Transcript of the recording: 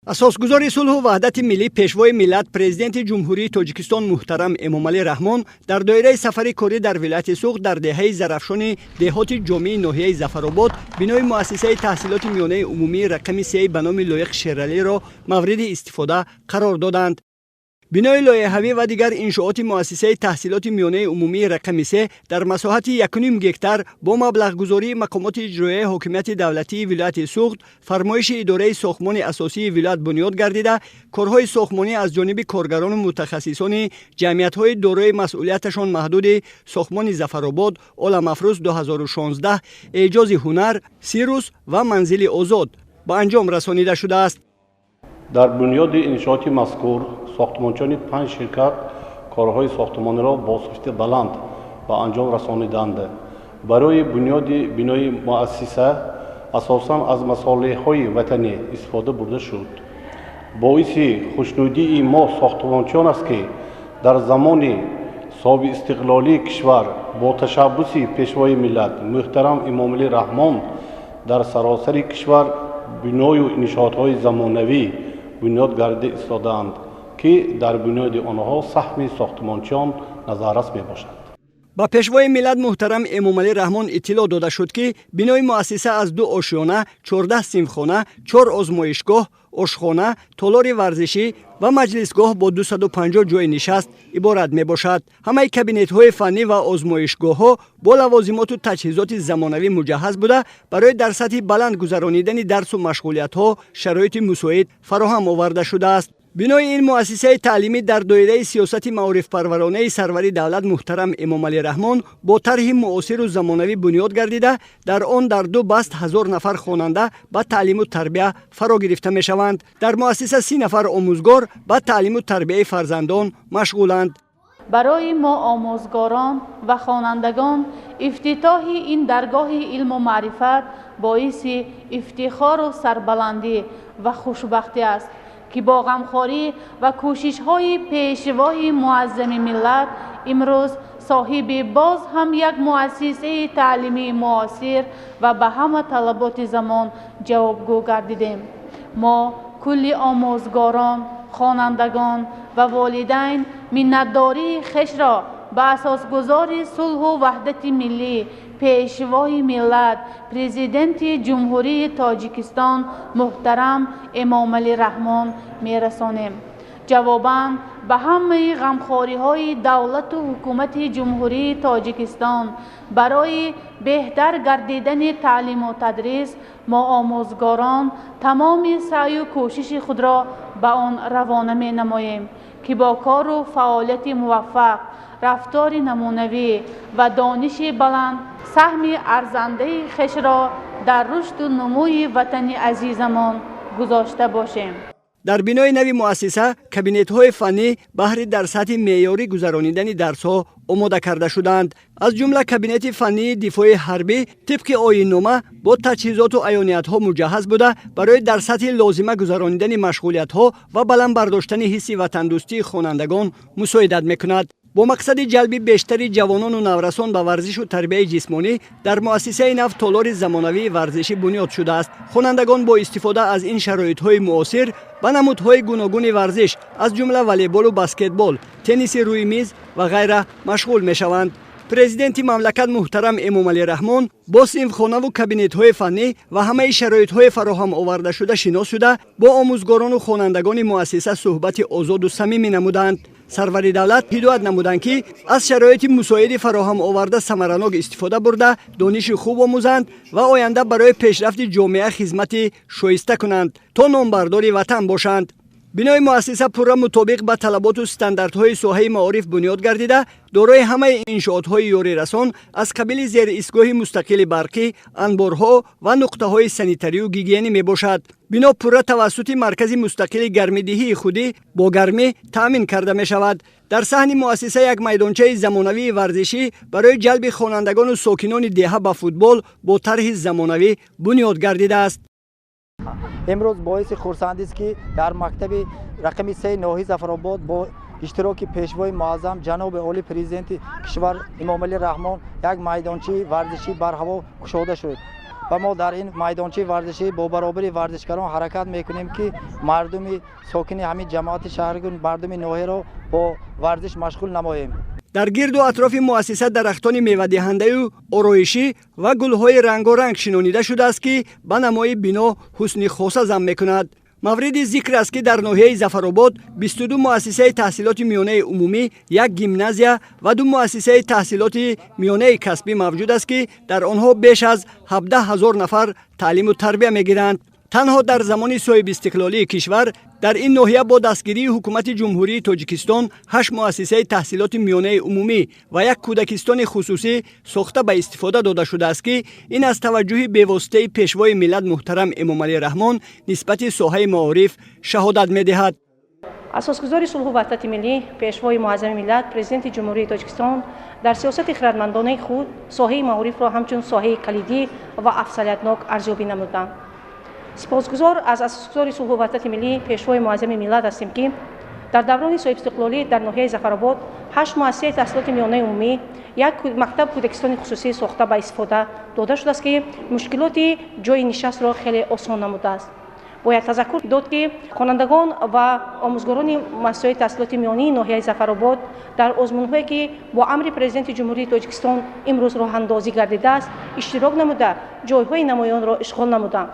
Асосгузори сулҳу ваҳдати миллӣ, Пешвои миллат, Президенти Ҷумҳурии Тоҷикистон муҳтарам Эмомалӣ Раҳмон дар доираи сафари корӣ дар вилояти Суғд дар деҳаи Зарафшони деҳоти Ҷомии ноҳияи Зафаробод бинои муассисаи таҳсилоти миёнаи умумии рақами сеи ба номи Лоиқ Шералиро мавриди истифода қарор доданд. Бинои лоиҳавӣ ва дигар иншооти муассисаи таҳсилоти миёнаи умумии рақами се дар масоҳати 1,5 гектар бо маблағгузории мақомоти иҷроияи ҳокимияти давлатии вилояти Суғд, фармоиши идораи сохтмони асосии вилоят бунёд гардида, корҳои сохтмонӣ аз ҷониби коргарону мутахассисони ҷамъиятҳои дорои масъулияташон маҳдуди сохтмони Зафаробод, Оламафрӯз 2016, Эъҷози ҳунар, Сирус ва Манзили озод ба анҷом расонида шудааст. Дар бунёди иншооти мазкур сохтмончиёни панҷ ширкат корҳои сохтмониро бо сифати баланд ба анҷом расониданд. Барои бунёди бинои муассиса асосан аз масолеҳҳои ватанӣ истифода бурда шуд. Боиси хушнудии мо сохтмончиён аст, ки дар замони соҳибистиқлолии кишвар бо ташаббуси Пешвои миллат муҳтарам Эмомалӣ Раҳмон дар саросари кишвар биною иншоотҳои замонавӣ бунёд гардида истодаанд, ки дар бунёди онҳо саҳми сохтмончиён назаррас мебошад. Ба Пешвои миллат муҳтарам Эмомалӣ Раҳмон иттилоъ дода шуд, ки бинои муассиса аз ду ошёна, 14 синфхона, чор озмоишгоҳ, ошхона, толори варзишӣ ва маҷлисгоҳ бо 250 ҷойи нишаст иборат мебошад. Ҳамаи кабинетҳои фаннӣ ва озмоишгоҳҳо бо лавозимоту таҷҳизоти замонавӣ муҷаҳҳаз буда, барои дар сатҳи баланд гузаронидани дарсу машғулиятҳо шароити мусоид фароҳам оварда шудааст. Бинои ин муассисаи таълимӣ дар доираи сиёсати маорифпарваронаи сарвари давлат муҳтарам Эмомалӣ Раҳмон бо тарҳи муосиру замонавӣ бунёд гардида, дар он дар ду баст 1000 нафар хонанда ба таълиму тарбия фаро гирифта мешаванд. Дар муассиса 30 нафар омӯзгор ба таълиму тарбияи фарзандон машғуланд. Барои мо омӯзгорон ва хонандагон ифтитоҳи ин даргоҳи илму маърифат боиси ифтихору сарбаландӣ ва хушбахтӣ аст, ки бо ғамхорӣ ва кӯшишҳои Пешвои муаззами миллат имрӯз соҳиби боз ҳам як муассисаи таълимии муосир ва ба ҳама талаботи замон ҷавобгӯ гардидем. Мо кулли омӯзгорон, хонандагон ва волидайн миннатдории хешро ба асосгузори сулҳу ваҳдати миллӣ, Пешвои миллат, Президенти Ҷумҳурии Тоҷикистон муҳтарам Эмомалӣ Раҳмон мерасонем. Ҷавобан ба ҳамаи ғамхориҳои давлату ҳукумати Ҷумҳурии Тоҷикистон барои беҳтар гардидани таълиму тадрис, мо омӯзгорон тамоми саъю кӯшиши худро ба он равона менамоем, ки бо кору фаъолияти муваффақ, рафтори намунавӣ ва дониши баланд саҳми арзандаи хешро дар рушду нумӯи ватани азизамон гузошта бошем. Дар бинои нави муассиса кабинетҳои фаннӣ баҳри дар сатҳи меъёрӣ гузаронидани дарсҳо омода карда шудаанд. Аз ҷумла кабинети фаннии дифои ҳарбӣ тибқи оиннома бо таҷҳизоту аёниятҳо муҷаҳҳаз буда, барои дар сатҳи лозима гузаронидани машғулиятҳо ва баланд бардоштани ҳисси ватандӯстии хонандагон мусоидат мекунад. Бо мақсади ҷалби бештари ҷавонону наврасон ба варзишу тарбияи ҷисмонӣ дар муассисаи нав толори замонавии варзишӣ бунёд шудааст. Хонандагон бо истифода аз ин шароитҳои муосир ба намудҳои гуногуни варзиш, аз ҷумла волейболу баскетбол, тенниси рӯи миз ва ғайра машғул мешаванд. Президенти мамлакат муҳтарам Эмомалӣ Раҳмон бо синфхонаву кабинетҳои фаннӣ ва ҳамаи шароитҳои фароҳам овардашуда шинос шуда, бо омӯзгорону хонандагони муассиса суҳбати озоду самимӣ намуданд. Сарвари давлат ҳидоят намуданд, ки аз шароити мусоиди фароҳам оварда самаранок истифода бурда, дониши хуб омӯзанд ва оянда барои пешрафти ҷомеа хизмати шоиста кунанд, то номбардори ватан бошанд. Бинои муассиса пурра мутобиқ ба талаботу стандартҳои соҳаи маориф бунёд гардида, дорои ҳамаи иншоотҳои ёрирасон аз қабили зеристгоҳи мустақили барқӣ, анборҳо ва нуқтаҳои санитарию гигиенӣ мебошад. Бино пурра тавассути маркази мустақили гармидиҳии худӣ бо гармӣ таъмин карда мешавад. Дар саҳни муассиса як майдончаи замонавии варзишӣ барои ҷалби хонандагону сокинони деҳа ба футбол бо тарҳи замонавӣ бунёд гардидааст. Имрӯз боиси хурсандист, ки дар мактаби рақами сеи ноҳияи Зафаробод бо иштироки Пешвои муаззам, ҷаноби олӣ, Президенти кишвар Эмомалӣ Раҳмон як майдончаи варзишӣ барҳаво кушода шуд. Ва мо дар ин майдончаи варзишӣ бо баробари варзишгарон ҳаракат мекунем, ки мардуми сокини ҳамин ҷамоати шаҳри, мардуми ноҳияро бо варзиш машғул намоем. Дар гирду атрофи муассиса дарахтони мевадиҳандаю ороишӣ ва гулҳои рангоранг шинонида шудааст, ки ба намои бино ҳусни хоса зам мекунад. Мавриди зикр аст, ки дар ноҳияи Зафаробод 22 муассисаи таҳсилоти миёнаи умумӣ, як гимназия ва ду муассисаи таҳсилоти миёнаи касбӣ мавҷуд аст, ки дар онҳо беш аз 17 ҳазор нафар таълиму тарбия мегиранд. Танҳо дар замони соҳибистиқлолии кишвар дар ин ноҳия бо дастгирии ҳукумати Ҷумҳурии Тоҷикистон ҳашт муассисаи таҳсилоти миёнаи умумӣ ва як кӯдакистони хусусӣ сохта ба истифода дода шудааст, ки ин аз таваҷҷӯҳи бевоситаи Пешвои миллат муҳтарам Эмомалӣ Раҳмон нисбати соҳаи маориф шаҳодат медиҳад. Асосгузори сулҳу ваҳдати миллӣ, Пешвои муаззами миллат, Президенти Ҷумҳурии Тоҷикистон дар сиёсати хирадмандонаи худ соҳаи маорифро ҳамчун соҳаи калидӣ ва афзалиятнок арзёбӣ намуданд. Сипосгузор аз асосгузори сулҳу ваҳдати миллӣ, Пешвои муаззами миллат ҳастем, ки дар даврони соҳибистиқлолӣ дар ноҳияи Зафаробод ҳашт муассисаи таҳсилоти миёнаи умумӣ, як мактаб, кӯдакистони хусусӣ сохта ба истифода дода шудааст, ки мушкилоти ҷойи нишастро хеле осон намудааст. Бояд тазаккур дод, ки хонандагон ва омӯзгорони муассисаҳои таҳсилоти миёнии ноҳияи Зафаробод дар озмунҳое, ки бо амри Президенти Ҷумҳурии Тоҷикистон имрӯз роҳандозӣ гардидааст, иштирок намуда, ҷойҳои намоёнро ишғол намуданд.